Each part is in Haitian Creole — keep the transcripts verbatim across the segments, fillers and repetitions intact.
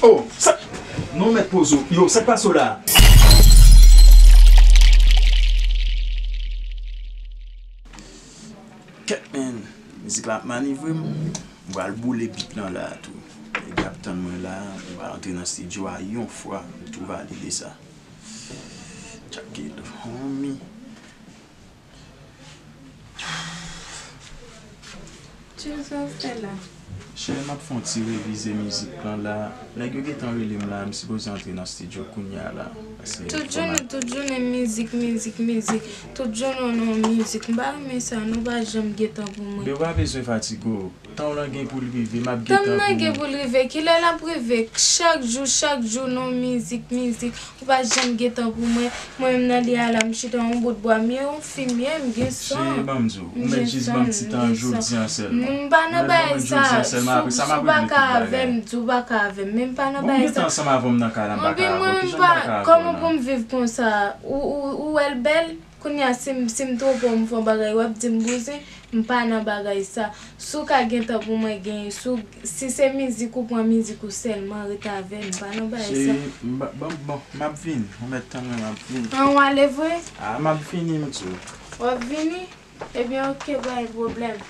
Oh, sa. Non, mèt poze w. Yo, sa k pase w la? Kèt, men, mizik la ap manivre m. M pral boule beat lan la tou. Nèg y ap tann mwen la. M pral antre nan estidyo a yon fwa. M tou valide sa. Check it, homie. Cheri, m ap fè yon ti revize mizik lan la. Nèg yo gentan rele m la, m sipoze antre nan estidyo kounye a la. Tout jounen, tout jounen mizik, mizik, mizik. Tout jounen w nan mizik. M pa renmen sa, nou pa janm gen tan pou mwen. Men w pa bezwen fatige w. Tan w lan gen pou l rive, m ap gen tan pou ou. Tan m nan gen pou l rive, kilè l ap rive? Chak jou, chak jou, nan mizik, mizik. Ou pa janm gen tan pou mwen. Mwen menm nan li a la, m chita yon bout bwa, m ye yon fi, m ye, m gen san. Cheri, ban m di w, ou mèt jis ban m ti tan jodi a sèlman. M pa nan bagay sa. Si w pa ka avè m, di w pa ka avè m. Men m pa nan bagay sa. Bon, ou gentan ansanm avè m nan kay la, m pa ka avè w. Kijan m pa ka avè w la? Kòman pou m viv konsa? Ou, ou, ou wè l bèl? Kounye a, si m, si m twonpe w, m fè yon bagay, w ap di m bouzen, m pa nan bagay sa. Si w ka gen tan pou mwen, genyen. Si w, si se mizik, ou pran mizik ou sèlman, rete avè m, m pa nan bagay sa. Cheri, m ba, ban m, bon, m ap vini. Ou mèt tann mwen, m ap vini. An, w ale vre? A, m ap vini, m di w. W ap vini? Ebyen, oke, pa gen pwoblèm.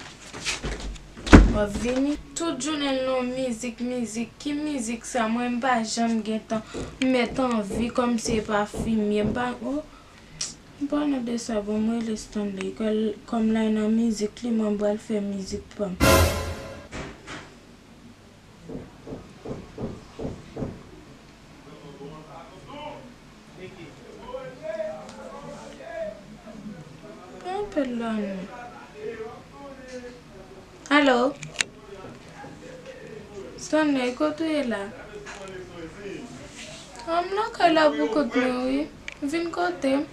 W ap vini? Tout jounen l nan mizik, mizik. Ki mizik sa? Mwen, m pa janm gen tan. M mèt anvi, kòmsi e pa fim ye. M pa, oh. M pa nan de sa, bon, m rele Stanley. Kòm, kòm l nan mizik li, mwen m pral fè mizik pa m. Pa apèl la non. Alo? Stanley, kote w ye la? A, m lakay la pou kont mwen, wi. Vin kote m.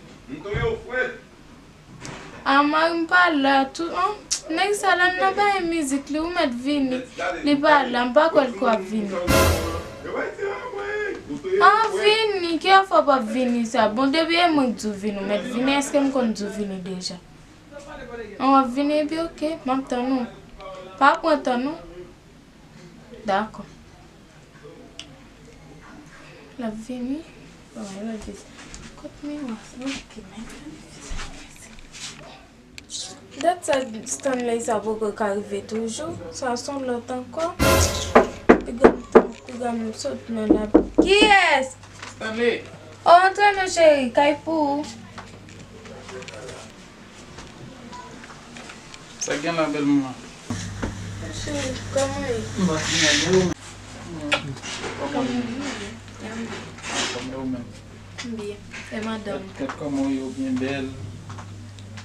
A, mari m pa la tou, an. Nèg sa la, m nan bay mizik li, ou mèt vini. Li pa la, m pa kwè l ko ap vini. An, vini, ki afè w p ap vini sa? Bon, depi e mwen k di w vini, ou mèt vini, èske m konn di w vini deja? An, w ap vini, epi oke, m ap tann ou. Pa pran tan non. Dakò. L ap vini. Bon, e pa vini. Kot miwa sa? Oke, men. Dat sa Stanley sa poko ka rive toujou. Sa se yon lòt ankò. Piga m, piga m sot nan la. Kiyès? Stanley. O, antre non cheri, kay pou ou. Sa k gen la, bèl manman? Cheri, kòman w ye? M pa byen, e ou menm? Kòman w ye? Anfòm, e ou menm? M byen. E madanm? Gad, gad kòman w ye, ou byen bèl.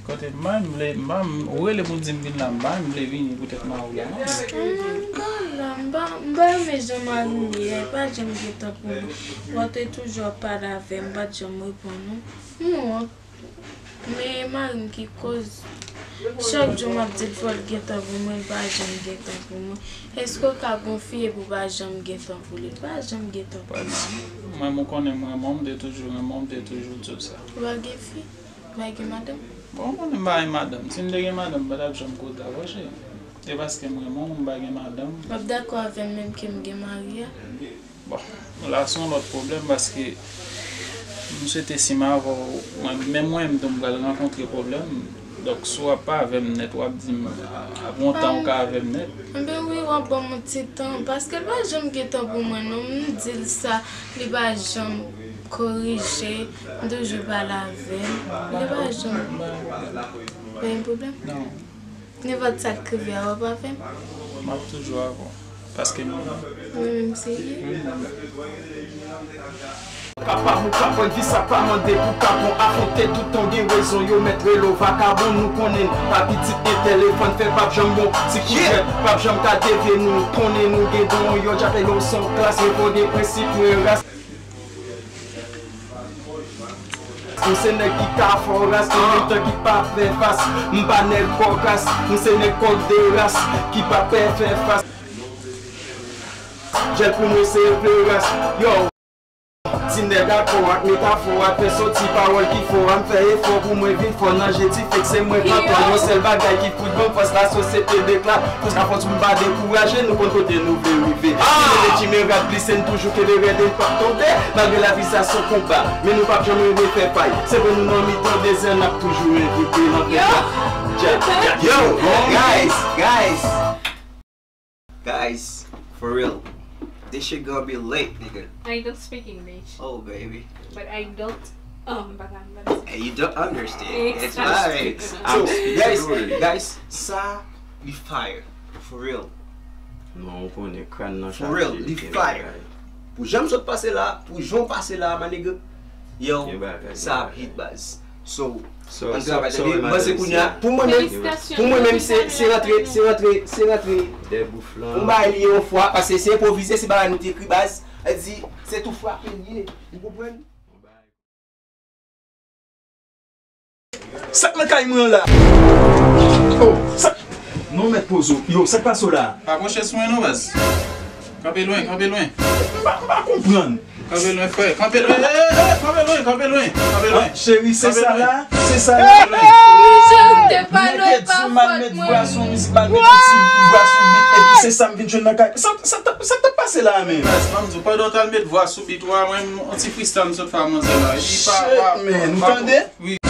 Kote m pa menm vle, m pa menm, ou rele pou di m vin la, m pa menm vle vini poutèt mari w la, non. M pa la, m pa, m pa renmen jan mari m ye a, li pa janm gen tan pou mwen. Ou te toujou ap pale avè m, m pa t janm reponn ou. M wont. Men mari m ki koz. Chak jou m ap di l fò l gen tan pou mwen, l pa janm gen tan pou mwen. Èske w ka gon fi epi w pa janm gen tan pou li? L pa janm gen tan pou mwen. Mwen, ou konnen m renmen w, m te toujou renmen w, m te toujou di w sa. Ou pa gen fi? Ou pa gen madanm? Bon, ou konnen m pa gen madanm. Si m te gen madanm, m pa t ap janm kote avè w, cheri. Se paske m renmen w, m pa gen madanm. W ap dakò avè m menm ke m gen mari a? Bon, la se yon lòt pwoblèm paske m swete si m avè w, mwen, menm mwen menm tou m pral rankontre pwoblèm. Donk, si w ap pa avè m nèt, w ap di m, ap gen yon tan ou ka avè m nèt. Enben wi, w ap ban m yon ti tan, paske l pa janm gen tan pou mwen non, m di l sa, li pa janm korije, m toujou pale avè l, li pa janm, pa gen pwoblèm. Non. Nenpòt sa k rive a, w ap avè m? M ap toujou avè w. Paske m renmen w. Mwen menm se li. Wi, mwen menm. Papa m ou ka pran vi sa pa mande pou kapon afwonte tout tan gen rezon yo mèt rele w vakabon nou konnen n pa pitit gen telefòn fè p ap janm bon ti koudjèt p ap janm ka devye nou konnen nou gen don yo djapè yo son klas men fò gen prensip mwen ras. M se nèg ki ka fò ras, an menm tan ki pa fè fas. M pa nèg kòkas, m se nèg kòk de ras, ki pa pè fè fas. Jèl pou mwen se pleras, yo. Ti nèg ak fò ak metafò ak fè soti pawòl ki fò a, m fè efò pou mwen vin fò nan je ti fèk se mwen pantò. Yon sèl bagay ki fout ban m fòs la sosyete dekla. Fòs la fòs pou m pa dekouraje, nou konn kote nou vle rive. Ki mele ki mele. K ap glise, n toujou kenbe rèd e n p ap tonbe. Malgre lavi sa s on konba, men nou p ap janm reve fè pay. Se vre nou nan mitan dezè, n ap toujou envite nan pèpa. Dja, dja, yo, guys, guys, guys, for real, this shit gonna be lit, nigga. I don't speak English. Oh, baby. But I don't, um, but I'm gonna And you don't understand. It's alright. So, guys, guys, sa, li fire. For real. Non, ou konnen, crâne nan chak. For real, li fire. Pou jan m sot pase la, pou jan w pase la, my nigga. Yo, sa ap hit, baz. So, so, ann travay, tande. Mwen se kounye a, pou mwen menm, pou mwen menm, se, se rantre, se rantre, se rantre. Dèbouf lan. Yon bagay li ye yon fwa, paske se enpwovize, se bagay nou te ekri, baz. Sa di, se tou frape li ye. Ou konprann? Sa k nan kay mwen an la? Oh, sa k, non, mèt poze w. Yo, sa k pase w la? Pa pwoche sou mwen non, baz. Kanpe lwen, kanpe lwen. M pa, m pa konprann. Kanpe lwen, frè. Kanpe lwen. Eh, eh, eh, kanpe lwen, kanpe lwen, kanpe lwen. Cheri, se sa la? Se sa la? Cheri, m te pale w, pa fòt mwen. Bwa sou mizik, m al met yon ti bwa sou beat, epi se sa m vin jwenn nan kay. Sa, sa, sa, sa t ap pase la, menm? Baz, ban m di w, pandan w t al met vwa sou beat ou a, mwen, yon ti freestyle m sot fè a manzè la. Epi pa, pa, shit, man, ou tande? Wi.